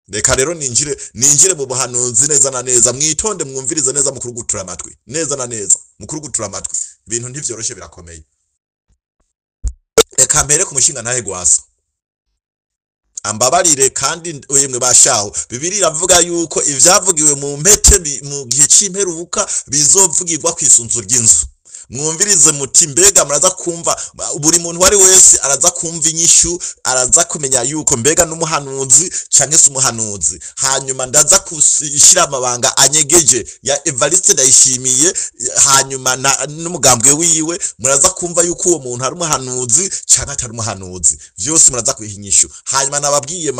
Reka rero ninjire mu buhanuzi neza na neza, mwitonde mwumvirize neza, mukurugutura amatwi neza na neza, mukurugutura amatwi. Ibintu ntivyoroshe, birakomeye. Reka mpere ku mushinga ntahe Gwasa, ambabarire. Kandi yemwe bashaho, Bibiliya iravuga yuko ivyavugiwe mu mpete mu gihe c'imperuka bizovugirwa kw'isunzu ry'inzu. Mwumvirize muti mbega muraza kumva, buri muntu wari wese araza kumva inyishu, araza kumenya yuko mbega n'umuhanuzi canke se umuhanuzi. Hanyuma ndaza kushira amabanga anyegeje ya Evariste Ndayishimiye, hanyuma n'umugambwe wiwe. Muraza kumva yuko uwo muntu ari umuhanuzi canke atari umuhanuzi, vyose muraza kwiha inyishu. Hanyuma nababwiye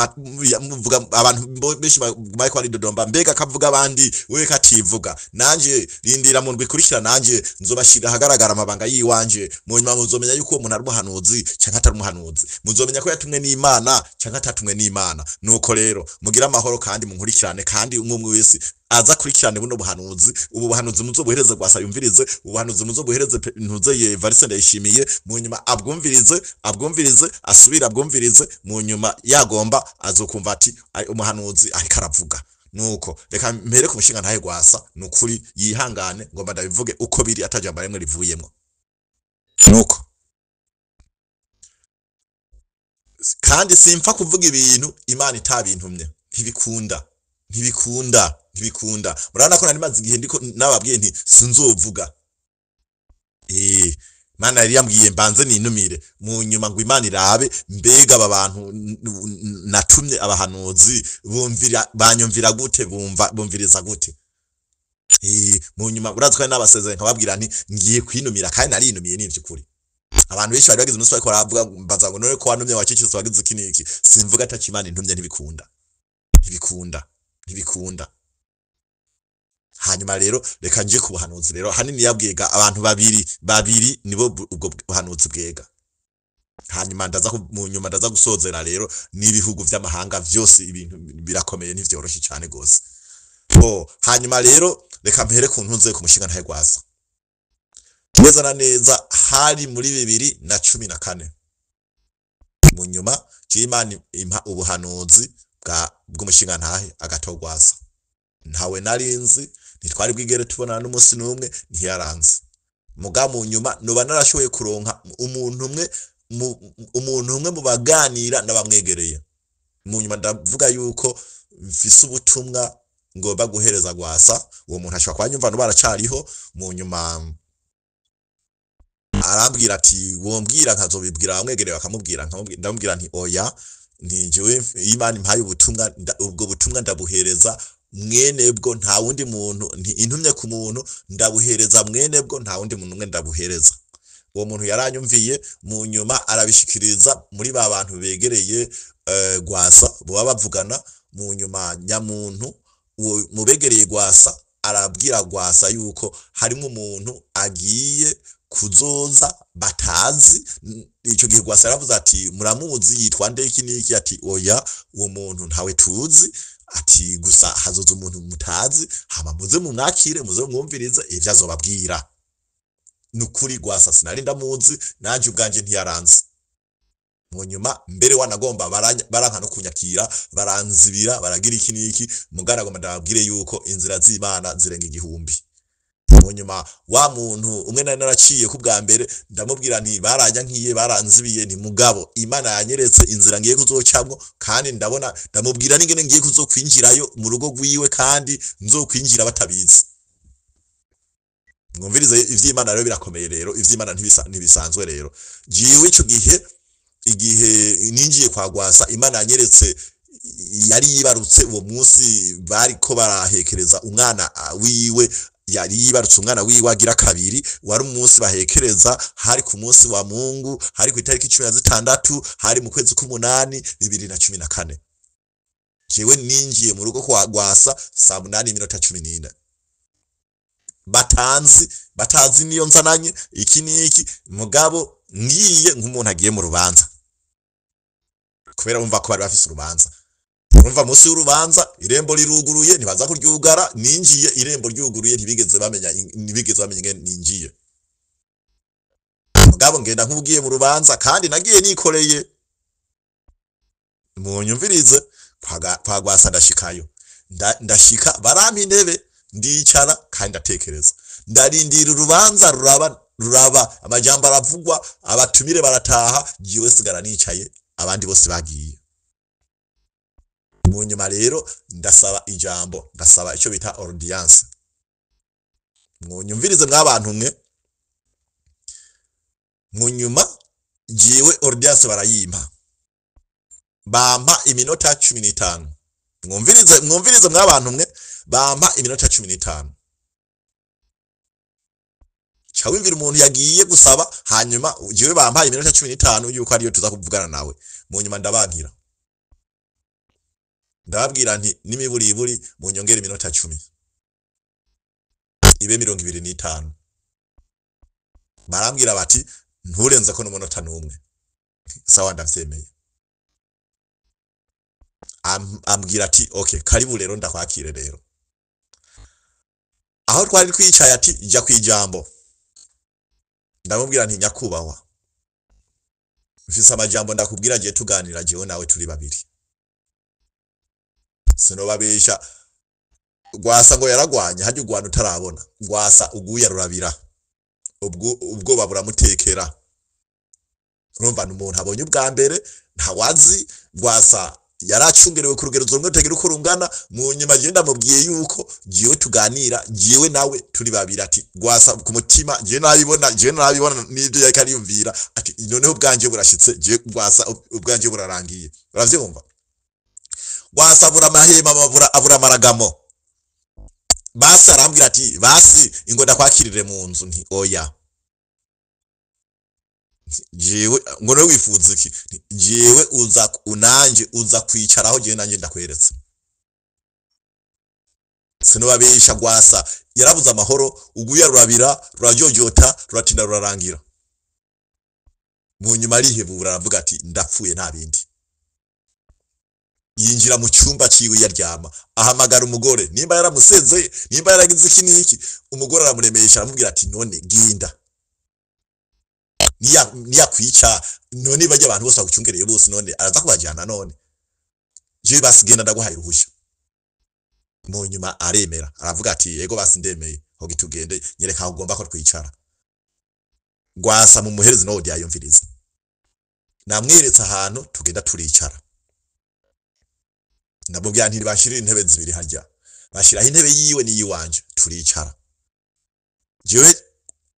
muvuga abantu benshi bariko baridodomba, mbega kavuga abandi wewe kativuga. Nanje rindira mu ndwi ikurikira, nanje nzobashira ahagaragara amabanga yiwanje. Mu nyuma muzomenya yuko uwo muntu ari umuhanuzi canke atari umuhanuzi, muzomenya ko yatumwe n'Imana canke atatumwe n'Imana. Nuko rero mugire amahoro kandi munkurikirane, kandi umwe umwe wese aza kurikirane buno buhanuzi. Ubu buhanuzi muzobuhereze Gwasa yumvirize, ubuhanuzi muzobuhereze ntuze ye Evariste Ndayishimiye, mu nyuma abwumvirize, abwumvirize, asubire abwumvirize. Mu nyuma yagomba azokumva ati umuhanuzi ariko aravuga. Nuko reka mpere ku mushinga ntahe Gwasa, nukuri yihangane, ngomba ndabivuge uko biri atajambo rimwe rivuyemwo. Nuko kandi simpfa kuvuga ibintu Imana itabintumye, ntibikunda, ntibikunda, ntibikunda. Murabona ko nari maze igihe ndiko nababwiye nti sinzovuga. Imana yari yambwiye mbanze ninumire, mu nyuma ngo Imana irabe mbega aba bantu natumye abahanuzi bumvira, banyumvira gute, bumva bumviriza gute. Mu nyuma urazi ko nabasezeranye nkababwira nti ngiye kwinumira, kandi narinumiye n'ivy'ukuri. Abantu benshi bari bagize umunsi bariko baravuga, mbaza ngo none ko wanumye wacecetse wagize iki n'iki? Simvuga ataco Imana intumye, ntibikunda, ntibikunda, ntibikunda. Hanyuma rero reka nje ku buhanuzi rero. Hanini yabwega abantu babiri babiri, nibo ubwo buhanuzi bwega. Hanyuma ndaza mu nyuma ndaza gusozera rero n'ibihugu vy'amahanga vyose. Ibintu birakomeye, ntivyoroshe cane gose. Bo hanyuma rero reka mpere ku ntunze ku mushinga ntahe Gwasa. Neza na neza hari muri 2014. Mu nyuma Imana impa ubuhanuzi bw'umushinga ntahe Agatogwasa. Ntawe narinzi, ntitwari bwigere tubonana n'umunsi n'umwe, ntiyaranze. Muga mu nyuma noba narashoboye kuronka umuntu umwe mu baganira n'abamwegereye. Mu nyuma ndavuga yuko mfise ubutumwa ngomba guhereza Gwasa. Uwo muntu ashobora kuba anyumva, nubu aracariho. Mu nyuma arambwira ati wombwira nkazobibwira abamwegereye bakamubwira. Ndamubwira nti oya, nti jewe Imana impaye ubutumwa, ubwo butumwa ndabuhereza mwene bwo, nta wundi muntu. Nti intumye ku muntu ndabuhereza mwene bwo, nta wundi muntu umwe ndabuhereza. Uwo muntu yaranyumviye, mu nyuma arabishikiriza muri ba bantu begereye Gwasa boba bavugana. Mu nyuma nyamuntu uwo mubegereye Gwasa arabwira Gwasa yuko harimo umuntu agiye kuzoza batazi. Ico gihe Gwasa yaravuze ati muramuzi, yitwa nde, iki n'iki? Ati oya, uwo muntu ntawe tuzi. Ati gusa hazoza umuntu mutazi, hama muze mumwakire, muze mwumvirize ivyo azobabwira. Nukuri Gwasa sinari ndamuzi, nanje ubwanje ntiyaranze. Mu nyuma mbere wanagomba baranka no kunyakira, baranzibira, baragira iki n'iki. Mugaragoma ndababwire yuko inzira z'Imana zirenga igihumbi. Mu nyuma wa muntu umwe nari naraciye ku bwa mbere, ndamubwira nti baranyankiye, baranzibiye, nti mugabo Imana yanyeretse inzira ngiye kuzocamwo, kandi ndabona, ndamubwira n'ingene ngiye kuzokwinjirayo mu rugo rwiwe, kandi nzokwinjira batabizi. Mwumvirize ivy'Imana rero birakomeye rero, ivy'Imana ntibisanzwe rero. Jiwe ico gihe, igihe ninjiye kwa Gwasa, Imana yanyeretse yari yibarutse uwo munsi bariko barahekereza umwana wiwe, yari yibarutse umwana wiwe agira kabiri. Wari umunsi bahekereza, hari ku munsi wa Mungu, hari ku itariki 16, hari mu kwezi k'umunani 2014. Jewe ninjiye mu rugo kwa Gwasa saa 8:14, batanzi, batazi niyo nzananye iki n'iki. Mugabo ngiye nk'umuntu agiye mu rubanza, kubera bumva ko bari bafise urubanza. Urumva munsi y'urubanza irembo riruguruye, ntibaza kuryugara. Ninjiye irembo ryuguruye, ntibigeze bamenya ingene ninjiye. Mugabo ngenda nk'ugiye mu rubanza, kandi nagiye nikoreye. Munyumvirize, Kwa Rwasa ndashikayo. Ndashika barampa intebe, ndicara kandi ndatekereza, ndarindira urubanza ruraba, ruraba, amajambo aravugwa, abatumire barataha, jiwe sigara nicaye, abandi bose bagiye. Mu nyuma rero ndasaba ijambo, ndasaba icyo bita audience. Mwunyumvirize mwabantu mwe. Mu nyuma jiwe audience barayimpa, bampa iminota 15. Mwumvirize, mwumvirize mwabantu mwe, bampa iminota 15. Ca wimvira umuntu yagiye gusaba, hanyuma jewe bampaye iminota 15 yuko ariyo tuza kuvugana nawe. Mu nyuma ndabankira, ndababwira nti n'imiburiburi munyongere iminota 10, ibe 25. Barambwira bati nturenze ko n'umunota n'umwe. Sawa, ndavyemeye. Ambwira ati okay, karibu rero, ndakwakire rero. Aho twari twicaye ati jya kwijambo. Ndamubwira nti nyakubahwa, mfise amajambo ndakubwira, giye tuganira jewe nawe turi babiri. Sinobabesha, Rwasa ngo yaragwanye hajya ugwana utarabona. Rwasa uguye rurabira, ubwoba buramutekera. Urumva ni umuntu abonye ubwa mbere, ntawazi. Rwasa yaracungerewe ku rugero rumwe rutagira uko rungana. Mu nyuma jewe ndamubwiye yuko jewe tuganira jewe nawe turi babiri. Ati Rwasa ku mutima jewe nabibona n'ibyo yariko ariyumvira, ati noneho ubwanje burashitse, jewe Rwasa ubwanje burarangiye. Uravyumva, Rwasa abura amahema, abura amaragamo. Basi arambwira ati basi ingo ndakwakirire mu nzu. Nti oya, jewe ngo nawe wifuza iki? Nti, jewe uza unanje uza kwicaraho, jewe nanje ndakweretse. Sinobabesha, Rwasa yarabuze amahoro, uguya rurabira, rurajojota, ruratinda, rurarangira. Mu nyuma arihebura, aravuga ati ndapfuye, nta bindi. Yinjira mu cyumba ciwe yaryama, ahamagara umugore, nimba yaramusezeye, nimba yaragize iki n'iki. Umugore aramuremesha, aramubwira ati none ginda niyakwica, none bajya abantu bose bagucungereye bose, none araza kubajyana, none jewe basi genda, ndaguhaye uruhushya. Mu nyuma aremera, aravuga ati yego basi ndemeye, hogi tugende, nyereka aho ugomba ko twicara. Rwasa mu muherezi nawe yayumviriza, namweretse ahantu tugenda turicara. Ndamubwira nti bashirire intebe zibiri harya, bashiraho intebe yiwe n'iyiwanje, turicara. Jewe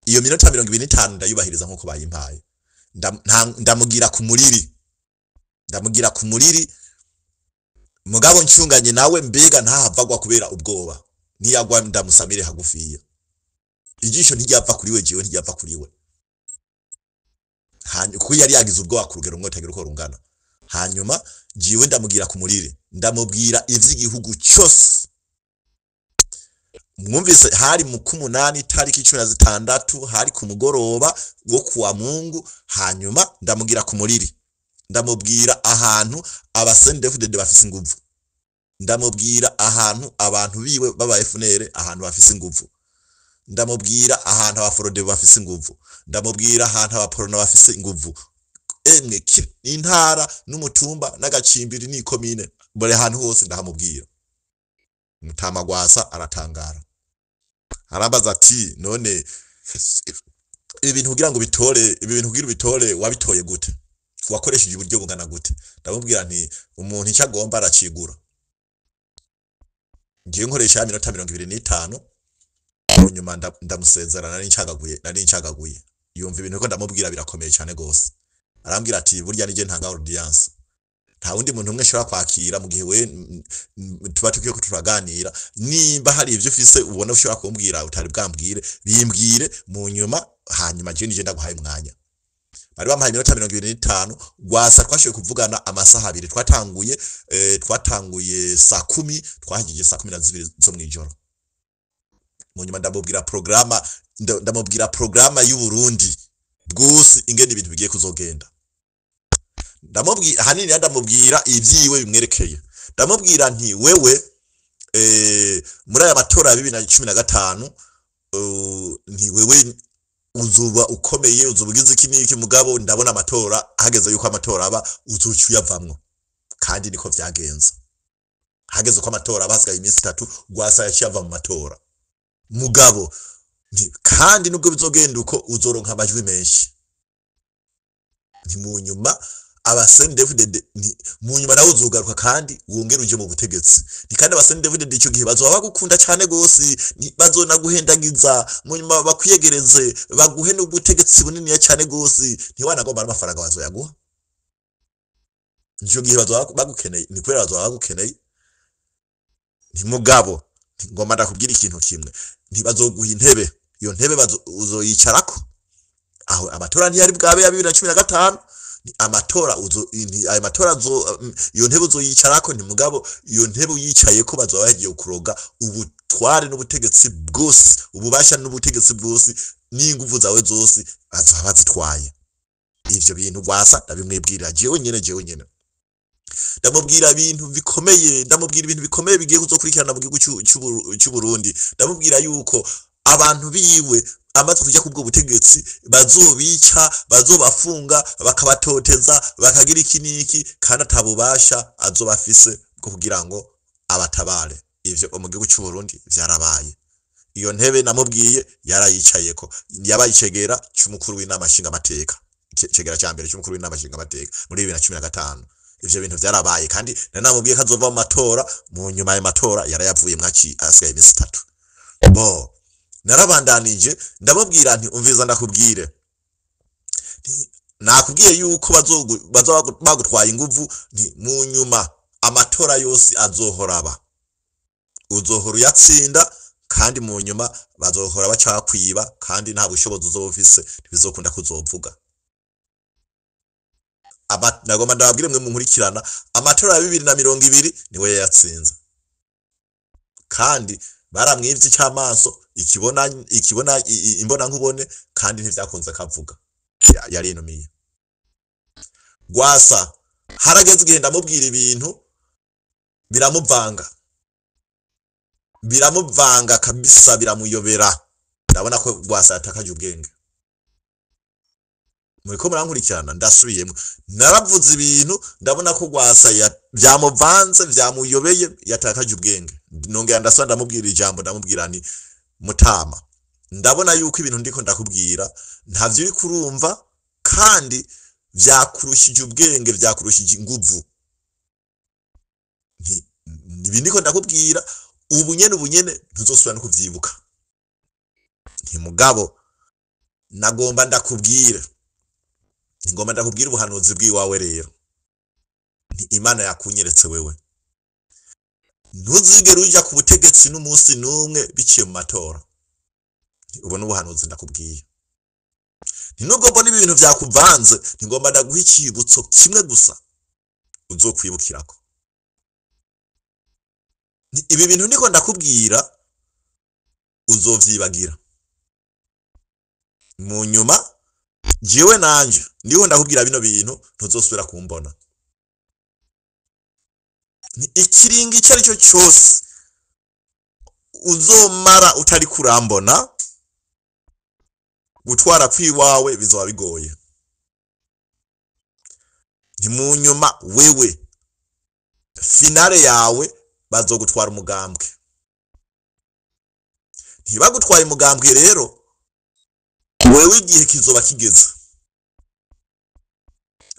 iyo minota 25 ndayubahiriza nkuko bayimpaye. Ndamugira ku muriri, ndamugira ku muriri, mugabo ncunganye nawe, mbega ntahavagwa kubera ubwoba, niyagwa ndamusamire hagufiya. Ijisho ntiryapfa kuri we, jewe ntiryapfa kuri we. Hanyuma kuko yari yagize ubwoba ku rugero rumwe rutagira uko rungana. Hanyuma jiwe ndamugira ku muriri, ndamubwira ivy'igihugu cyose. Mwumvise, hari mu k'umunani tariki 16, hari ku mugoroba wo kuwa Mungu. Hanyuma ndamugira ku muriri, ndamubwira ahantu aba CNDD-FDD bafise inguvu, ndamubwira ahantu abantu biwe baba FNL ahantu bafise inguvu, ndamubwira ahantu abaforode bafise inguvu, ndamubwira ahantu abaporona bafise inguvu. Emwe intara n'umutumba n'agacimbiri n'ikomine, buri hantu hose ndahamubwira. Mutama Rwasa aratangara, arambaza ati none ibi bintu kugira ngo bitore, ibi bintu kugira ubitore, wabitoye gute? Wakoresheje uburyo bungana gute? Ndamubwira nti umuntu icyo agomba aracigura. Ngiye nkoresha ya minota 25. Nyuma ndamusezera, nari ncagaguye. Yumva ibintu ko ndamubwira birakomeye cyane gose. Arambwira ati burya nije ntanga audience, nta wundi muntu umwe ashobora kwakira mu gihe we tuba tugiye ko turaganira. Nimba hari ivyo ufise ubona ushobora kumbwira utari bwambwire, bimbwire mu nyuma, hanyuma je nije ndaguhaye umwanya. Bari bampaye iminota 25. Rwasa twashoboye kuvugana amasaha 2. Twatanguye saa 10, twahejeje saa 12 zo mw'ijoro. Mu nyuma ndamubwira programa, ndamubwira programa y'u Burundi bwose, ingene ibintu bigiye kuzogenda. Ndamubwira ahanini, ndamubwira ivyiwe bimwerekeye. Ndamubwira nti wewe muri aya matora ya 2015, nti wewe uzuba ukomeye, uzuba ugize iki n'iki, mugabo ndabona amatora hageze yuko amatora aba uzuca uyavamwo. Kandi niko vyagenze. Hageze ko amatora basigaye iminsi 3, Rwasa yaciye ava mu matora. Mugabo kandi nubwo bizogenda uko, uzoronka amajwi menshi. Ni mu nyuma aba CNDD-FDD, mu nyuma nawe uzogaruka kandi wongere uje mu butegetsi. Ni kandi aba CNDD-FDD ico gihe bazoba bagukunda cane gose, bazonaguhendagiza, mu nyuma bakwiyegereze, baguhe n'ubutegetsi buniniya cane gose, ntiwanagomba n'amafaranga bazoyaguha. Ico gihe bazoba bagukeneye, ni kubera bazoba bagukeneye. Ni mugabo ngomba ndakubwira ikintu kimwe, ntibazoguha intebe, iyo ntebe uzoyicarako. Aho amatora ntiyari bwabe ya 2015, ni amatora uzo ni ayo matora iyo ntebe uzoyicarako. Ni mugabo iyo ntebe uyicayeko bazoba bagiye kuroga ubutware n'ubutegetsi bwose, ububasha n'ubutegetsi bwose, n'inguvu zawe zose bazoba bazitwaye. Ivyo bintu Rwasa ndabimwibwirira jewe nyene, jewe nyene ndamubwira ibintu bikomeye, ndamubwira ibintu bikomeye bigiye kuzokurikirana mu gihugu c'u Burundi. Ndamubwira yuko abantu biwe amaze kuja kubwo butegetsi bazobica, bazobafunga, bakabatoteza, bakagira iki n'iki, kandi atabubasha azoba afise bwo kugira ngo abatabare. Ivyo mu gihugu c'u Burundi vyarabaye. Iyo ntebe namubwiye yarayicayeko, yabaye icegera c'umukuru w'inama nshingamateka, icegera ca mbere c'umukuru w'inama nshingamateka muri 2015. Ivyo bintu vyarabaye, kandi nanamubwiye ko azova mu matora. Mu nyuma ayo matora yarayavuyemwo asigaye iminsi 3. Bo narabandanije ndamubwira nti umviza ndakubwire, nakubwiye yuko bazoba bagutwaye inguvu, nti mu nyuma amatora yose azohoraba, uzohora uyatsinda, kandi mu nyuma bazohora bacakwiba, kandi nta bushobozi uzoba ufise, ntibizokunda kuzovuga. Nagomba ndababwire mwe munkurikirana, amatora ya 2020 niwe yayatsinze, kandi baramwivye icy'amaso ikibona ikibona imbona nkubone, kandi ntivyakunze kavuga, yarinumiye. Rwasa harageze igihe ndamubwira ibintu biramuvanga, biramuvanga kabisa, biramuyobera. Ndabona ko Rwasa yatakaje ubwenge. Muriko murankurikirana? Ndasubiyemo, naravuze ibintu ndabona ko Rwasa vyamuvanze, vyamuyobeye, yatakaje ubwenge. Nongera ndasubira ndamubwira ijambo, ndamubwira nti mutama, ndabona yuko ibintu ndiko ndakubwira ntavyo uriko urumva, kandi vyakurushije ubwenge, vyakurushije inguvu. Ibi ndiko ndakubwira ubu nyene ntuzosubira no kuvyibuka. Nti mugabo nagomba ndakubwira, ngomba ndakubwira ubuhanuzi bw'iwawe rero. Nti Imana yakunyeretse wewe, ntuzigere uja ku butegetsi n'umunsi n'umwe biciye mu matora. Ubu n'ubuhanuzi ndakubwiye. Nti nubwo mbona ibintu vyakuvanze, nti ngomba ndaguha icibutso kimwe gusa uzokwibukirako. Ibi bintu ndiko ndakubwira uzovyibagira mu nyuma, jewe nanje ndiho ndakubwira bino bintu ntuzosubira kumbona. Ni ikiringo icyo ari cyo cyose uzomara utari kurambona, gutwara kwiwawe bizoba bigoye. Ni mu nyuma wewe finale yawe bazogutwara umugambwe. Ntibagutwaye umugambwe rero, wewe igihe kizoba kigeze,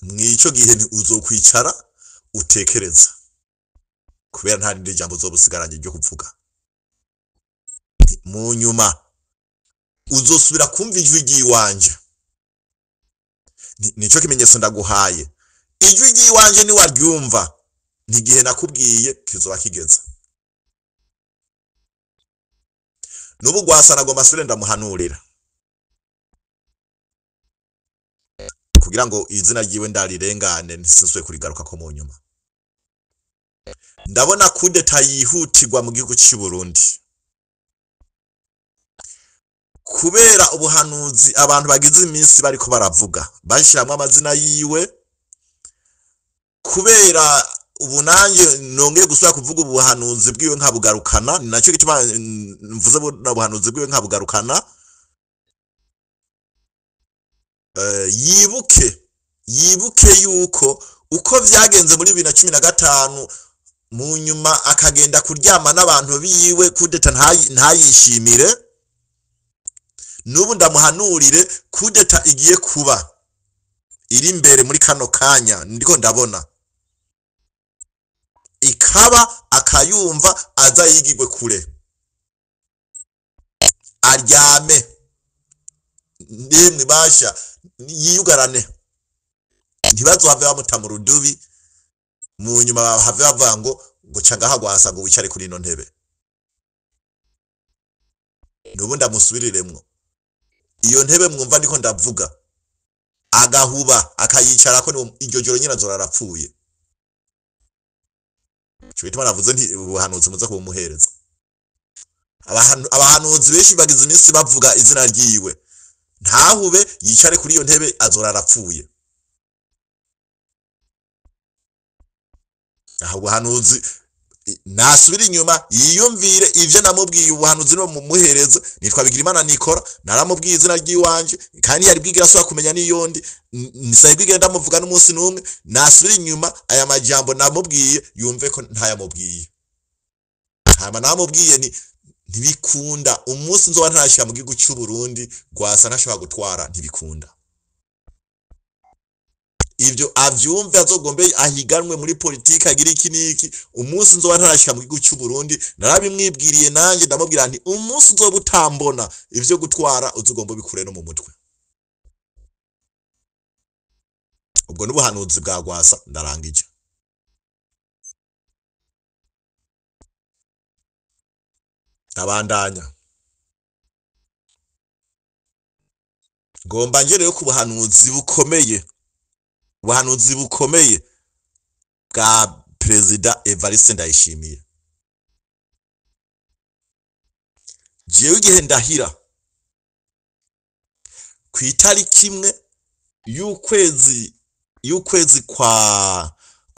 mw'ico gihe nti uzokwicara utekereza, kubera nta rindi jambo uzoba usigaranye ryo kuvuga. Mu nyuma uzosubira kumva ijwi ry'iwanje. Nico kimenyetso ndaguhaye, ijwi ry'iwanje niwaryumva, n'igihe nakubwiye kizoba kigeze. N'ubu Rwasa nagomba asubire ndamuhanurira, kugira ngo izina ryiwe ndarirengane, ntisinsuye kurigarukako mu nyuma. Ndabona kudeta yihutirwa mu gihugu cy'u Burundi, kubera ubuhanuzi abantu bagize iminsi bariko baravuga, bashiramwo amazina yiwe. Kubera ubu nanjye nongeye gusubira kuvuga ubuhanuzi bwiwe nkabugarukana, ni nacyo gituma mvuze buhanuzi bwiwe nkabugarukana. Yibuke yuko uko vyagenze muri 2015 Mu nyuma akagenda kuryama n'abantu biwe, kudeta ntayishimire. N'ubu ndamuhanurire kudeta igiye kuba iri imbere muri kano kanya ndiko ndabona ikaba, akayumva aza yigirwe kure, aryame nimwe basha yiyugarane, ntibazohave bamuta mu rudubi. Mu nyuma bahave bavuga ngo ca ngaha Rwasa, ngo wicare kuri ino ntebe. Nubu ndamusubiriremwo, iyo ntebe mwumva ndiko ndavuga, agahuba akayicarako, iryo joro nyine azora arapfuye. Ico gituma navuze nti ubuhanuzi muze kubumuhereza. Abahanuzi benshi bagize iminsi bavuga izina ryiwe. Ntahube yicare kuri iyo ntebe, azora arapfuye. Aha ubuhanuzi nasubira inyuma yiyumvire ivyo namubwiye. Ubuhanuzi nibo mumuhereza. Nitwa Bigirimana Nikora, naramubwiye izina ry'iwanje, kandi yari bwigera asubira kumenya n'iyondi nsaye bwigera ndamuvuga n'umunsi n'umwe. Nasubira inyuma aya majambo namubwiye yumve ko ntayamubwiye. Hama namubwiye ni ntibikunda, umunsi nzoba ntarashika mu gihugu cy'u Burundi, Rwasa ntashobora gutwara, ntibikunda. Ibyo avyumve, azogombe ahiganwe muri politiki agira iki n'iki, umunsi nzoba ntarashika mu gihugu cy'u Burundi, narabimwibwiriye nanjye ndamubwira nti umunsi uzoba utambona, ivyo gutwara uzugomba ubikure no mu mutwe. Ubwo n'ubuhanuzi bwa Rwasa ndarangije. Ndabandanya, ngomba ngereyo ku buhanuzi bukomeye, ubuhanuzi bukomeye bwa Perezida Evariste Ndayishimiye. Jewe igihe ndahira ku itariki 1 y'ukwezi kwa